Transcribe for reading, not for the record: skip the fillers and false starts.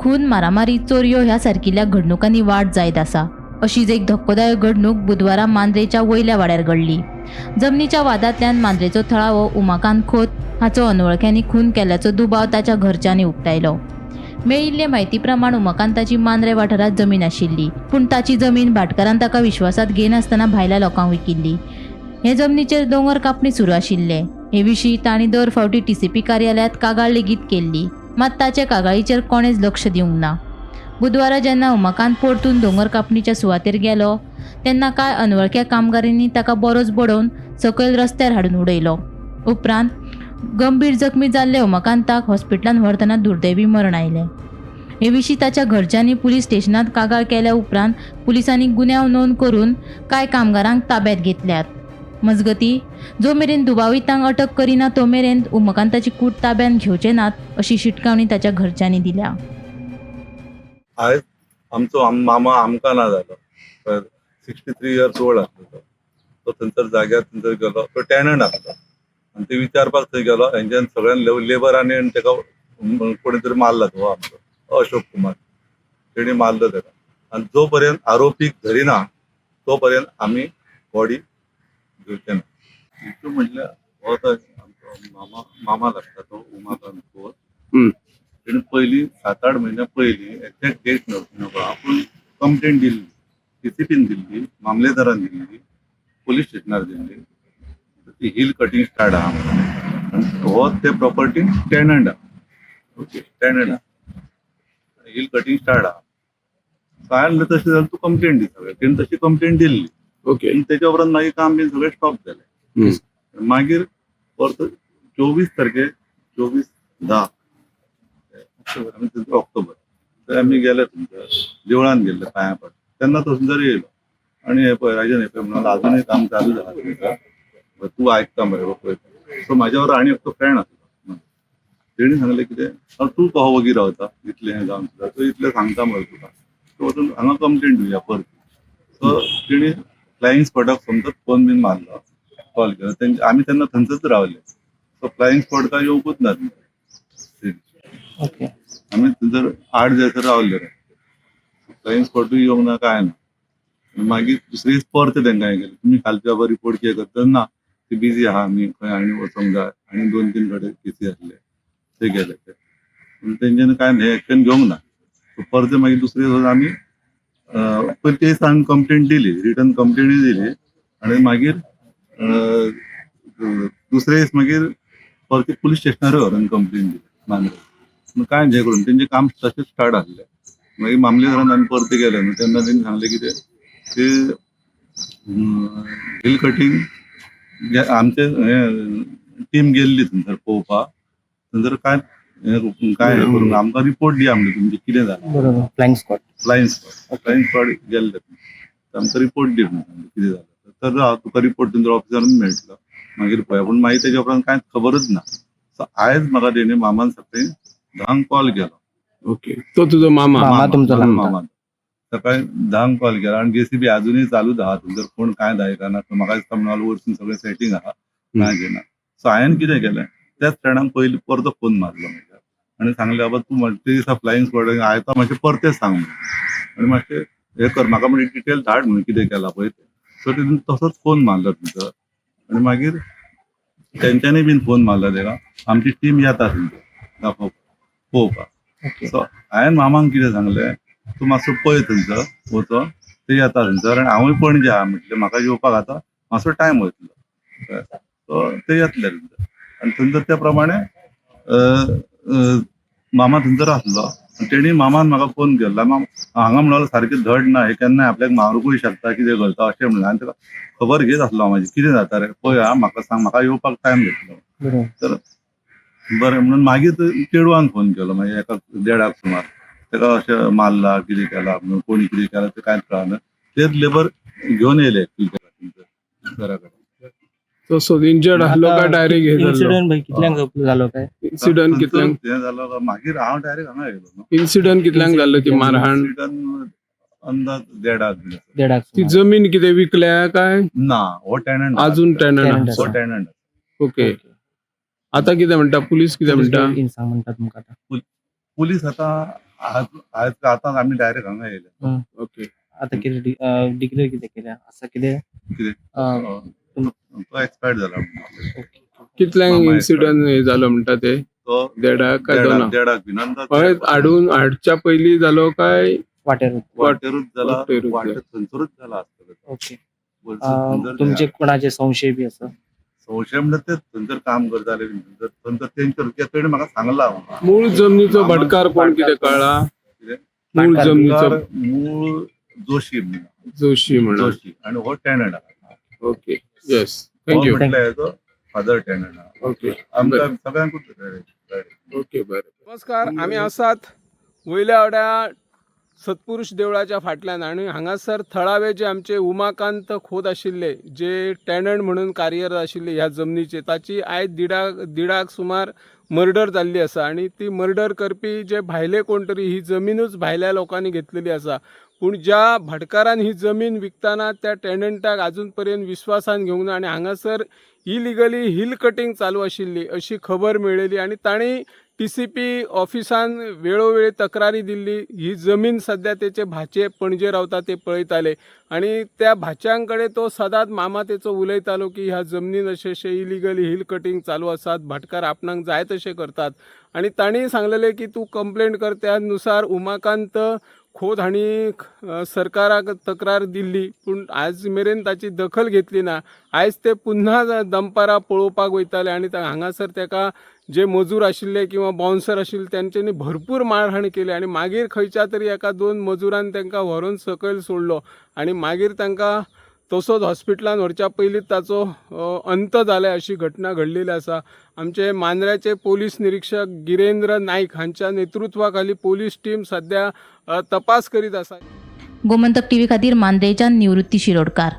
खून, मारामारी, चोरयो ह्या सारकिल्ल्या घडणुकांनी वाड जायत आसा. अशीच एक धक्कोदायक घडणूक बुधवारा मांद्रेच्या वयल्या वाड्यार घडली. जमनीच्या वादांतल्यान मांद्रेचो थळावो उमाकांत खोत हाचो अनवळख्यांनी खून केल्ल्याचो दुबाव ताच्या घरच्यांनी उक्तायलो. मेळिल्ले म्हायती प्रमाण उमाकांताची मांद्रे वाठारांत जमीन आशिल्ली, पूण ताची जमीन भाटकारान ताका विश्वासात घेनासतना भायल्या लोकांक विकिल्ली. हे जमनीचेर दोंगर कापणी सुरू आशिल्ले. हे विशीं तांणी दर फावटी टीसीपी कार्यालयांत कागाळ लेगीत केल्ली, मात ताचे कागाळीचेर कोणेच लक्ष दिवंक ना. बुधवारा जेन्ना उमाकांत परतून दोंगर कापणीच्या सुवातेर गेलो तेन्ना कांय अनवळख्या कामगारांनी ताका बरोच बडोवन सकयल रस्त्यार हाडून उडयलो. उपरांत गंभीर जखमी जाल्ले उमाकांताक हॉस्पिटलांत व्हरतना दुर्दैवी मरण आयलें. हे विशीं ताच्या घरच्यांनी पुलीस स्टेशनांत कागाळ केल्या उपरांत पुलिसांनी गुन्यांव नोंद करून कांय कामगारांक ताब्यांत घेतल्यात. मजगतीं, जो मेरेन दुबावितांक अटक करिना तो मेरेन उमाकांताची कूड ताब्यांत घेवचे नात अशी शिटकावणी ताच्या घरच्यांनी दिल्या. आयज आमचो मामा आमकां ना जालो. 63 इयर्स ओल्ड आसलो तो. तो थंयसर जाग्यार थंयसर गेलो, तो टॅनंट आसलो आनी ते विचारपाक थंय गेलो. हेंच्यान सगळ्यान लेबरांनी आनी ताका कोणी तरी मारला. तो आमचो अशोक कुमार, तेणी मारलो ताका. आनी जो पर्यंत आरोपीक धरिना तो पर्यंत आमी बॉडी घेवचे ना. इशू म्हटल्यार हो तो आमचो मामा मामा लागता तो उमाकांत खोत. तेणी पयलीं 7-8 म्हयन्या पयलीं, एक्झॅक्ट डेट न्हय आपूण, कंप्लेंट दिल्ली, टीसीपीन दिल्ली, मामलेदारान दिल्ली, पोलीस स्टेशनार दिल्ली. ती हिल कटिंग स्टार्ट आहा म्हणून. आनी हो ते प्रॉपर्टी टेनंट आहा. ओके, टेनंट आहा, हिल कटिंग स्टार्ट आहा. सो हांवें म्हणलें तशें जाल्यार तूं कंप्लेंट दी सगळें. तेणी तशी कंप्लेंट दिल्ली. आनी तेच्या उपरांत मागीर काम बीन सगळें स्टॉप जालें. मागीर परत 24 तारखेर, 24/10 आमी थंयसर, ऑक्टोबर, थंय आमी गेले, थंयसर देवळान गेल्ले पांयां पड. तेन्ना तो थंयसर येयलो आनी हे पळय राजन, हे पळय म्हणून अजुनूय काम चालू आहा थंयसर, तूं आयकता मरे पळय. सो म्हाज्या बरोबर आनी एकटो फ्रेंड आसलो, तेणी सांगलें कितें, हांव तूं कहो वगी रावता इतलें हें जावन सुद्दां, तो इतलें सांगता मरे तुका, सो वचून हांगा कंप्लेंट दिवया परती. सो तेणी फ्लायिंग स्क्वॉडाक समजत फोन बीन मारलो, कॉल केलो. तेंचे आमी तेन्ना थंयसरच रावले. सो फ्लायिंग स्क्वॉड काय येवकूच ना. आमी थंयसर 8 जायसर रावले. फ्लायिंग स्क्वॉडूय येवंक ना, काय ना. मागीर दुसरे दीस परते तेंकां हें केलें, तुमी कालच्या बाबा रिपोर्ट कितें करता ना, ते बिजी आहा, आमी खंय आनी वचोंक जाय आनी 2-3 कडेन केसी आसले, ते गेले ते. पूण तेंच्यानी कांय हें एक्शन घेवंक ना. सो परते मागीर दुसरे दीस आमी पयलीं ते दिसा आमी कंप्लेंट दिली, रिटर्न कंप्लेनूय दिली आनी मागीर दुसरे दीस मागीर परते पुलीस स्टेशनार व्हरून कंप्लेन दिली मांद्रे. पूण कांय हें करून तेंचें काम तशेंच स्टार्ट आसलें. मागीर मामलेदारान आमी परते गेले न्हू, तेन्ना तेणी सांगलें कितें की हिल कटींग आमचे हें टीम गेल्ली थंयसर पळोवपाक. थंयसर कांय हें काय हें करूंक, आमकां रिपोर्ट दिया म्हणलें तुमचें कितें जालां. बरोबर, flying squad. Flying squad, flying squad गेल्ले, आमकां रिपोर्ट दी म्हणून कितें जालें. तर हांव तुका रिपोर्ट तुमच्या ऑफिसरान मेळटलो मागीर पळया. पूण मागीर तेच्या उपरांत कांयच खबरूच ना. सो आयज म्हाका तेणी मामान सकाळी 10क कॉल केलो. ओके, तो तुजो मामा? मामा तुमचो लागता. मामा सकाळी 10क कॉल केला आनी जेसीबी अजुनूय चालूच आहा थंयसर, कोण कांय दायकना. म्हाका दिसता म्हणून वरसून सगळें सेटींग आहा, कांय घेना. सो हांवें कितें केलें, त्याच फ्रेंडाक पयलीं परतो फोन मारलो म्हाज्या आनी सांगलें, बाबा तूं म्हणटा ते दिसा फ्लायिंग स्क्वॉड आयता, मातशें परतें सांग म्हणून आनी मातशें हें कर म्हाका, म्हणजे डिटेल धाड म्हणून कितें केलां पळय तें. सो तितून तसोच फोन मारलो थंयसर आनी मागीर तेंच्यांनी बीन फोन मारलो तेका, आमची टीम येता थंयसर दाखोवपाक पळोवपाक. सो हांवें मामाक कितें सांगलें, तूं मातसो पळय थंयसर वचोन, ते येता थंयसर आनी हांवूय पणजे आहा म्हटलें, म्हाका येवपाक आतां मातसो टायम वयतलो. सो ते येतले थंयसर आनी थंयसर त्या प्रमाणे मामा थंयसर आसलो. तेणी मामान म्हाका फोन केल्लो, मामा हांगा म्हणलो सारकें धड ना, हे केन्नाय आपल्याक मारूंकूय शकता, कितें करता अशें म्हणलें. आनी ताका खबर घेत आसलो हांव म्हाजी, कितें जाता रे पळय आं, म्हाका सांग, म्हाका येवपाक टायम घेतलो. तर बरें म्हणून मागीर चेडवान फोन केलो मागीर एका देडाक सुमार, ताका अशें मारला कितें केलां म्हणून, कोणी कितें केलां तें कांयच कळना. तेच लेबर घेवन येयले घरा कडेन. तो इंजर्ड आसलो काय डायरेक्ट हे जाल्लो? इन्सिडंट भाई कितल्यांक जालो काय? इन्सिडंट कितल्यांक हें जालो काय मागीर हांव डायरेक्ट हांगा येयलो न्हू. इन्सिडंट कितल्यांक जाल्लो ती मारहाण? इन्सिडंट अंदाज देडाक बी आसा. देडाक ती सुमार. जमीन कितें विकल्या काय? ना, हो टेनंट. अजून टेनंट? Tenant. हो टेनंट. ओके, आता कितें म्हणटा पुलीस, कितें म्हणटा? सांग म्हणटा तुमकां आतां. पुलीस आतां आज आज आतां आमी डायरेक्ट हांगा येयले. ओके. आता कितें डिक्लेअर कितें केल्या आसा कितें? कितें? तो एक्सपायर्ड जाला. ओके. कितल्यांक मामा. इन्सिडंट हे जालो म्हणटा ते? तो देडाक काय दोनाक? देडाक बीन अंदाज. हय, हाडून हाडच्या पयलीं जालो काय? वाटेर. वाटेरूच जाला. वाटेरूच. वाटेर थंयसरूच जाला आसतलो तो. ओके. थंयसर. तुमचे कोणाचे संशय बी आसा? संशय म्हणल्यार ते थंयसर काम करताले बीन, थंयसर थंयसर तेंचे कित्याक तेणी म्हाका सांगला. मूळ जमनीचो भटकार कोण कितें कळ्ळा? कितें? मूळ भाटकार. जमनीचो. मूळ जोशी म्हणून. जोशी म्हणून. जोशी आणि हो tenant. Okay, yes, thank you. म्हटल्यार हेजो फादर टेनंट. ओके. आमकां सगळ्यांकूच. ओके, बरें. नमस्कार. आमी आसात वयल्या वाड्या सत्पुरुष देवळाच्या फाटल्यान आनी हांगासर थळावे जे आमचे उमाकांत खोत आशिल्ले, जे टेनंट म्हणून कार्यरत आशिल्ले ह्या जमनीचे, ताची आयज 1:30क सुमार मर्डर जाल्ली आसा. आनी ती मर्डर करपी जे भायले कोण तरी, ही जमिनूच भायल्या लोकांनी घेतलेली आसा. पूण ज्या भाटकारान ही जमीन विकतना त्या टेनंटाक अजून पर्यंत विस्वासान घेवंक ना. आनी हांगासर इलिगली हिल कटिंग चालू आशिल्ली अशी खबर मेळ्ळेली आनी तांणी TCP ऑफिसान वेळोवेळी तक्रारी दिल्ली. ही जमीन सध्या तेचे भाचे पणजे रावता ते पळयताले आनी त्या भाच्यां कडेन तो सदांच मामा तेचो उलयतालो की ह्या जमनीन अशें अशें इलिगली हिल कटिंग चालू आसात, भाटकार आपणाक जाय तशें करतात. आनी तांणी सांगलेलें की तूं कंप्लेन कर. त्या नुसार उमाकांत खोत हांणी सरकाराक तक्रार दिल्ली, पूण आज मेरेन ताची दखल घेतली ना. आयज ते पुन्हा दनपारां पळोवपाक वयताले आनी हांगासर तेका जे मजूर आशिल्ले किंवा बाउन्सर आशिल्ले तेंच्यांनी भरपूर मारहाण केली. आनी मागीर खंयच्या तरी एका दोन मजुरान तांकां व्हरून सकयल सोडलो आनी मागीर तांकां तसोच हॉस्पिटलान व्हरच्या पयलींच ताचो अंत जाला अशी घटना घडलेली आसा. आमचे मांद्र्याचे पोलीस निरीक्षक गिरेंद्र नाईक हांच्या नेतृत्वाखाली पोलीस टीम सध्या तपास करीत आसा. गोमंतक टीव्ही खातीर मांद्रेच्यान निवृत्ती शिरोडकार.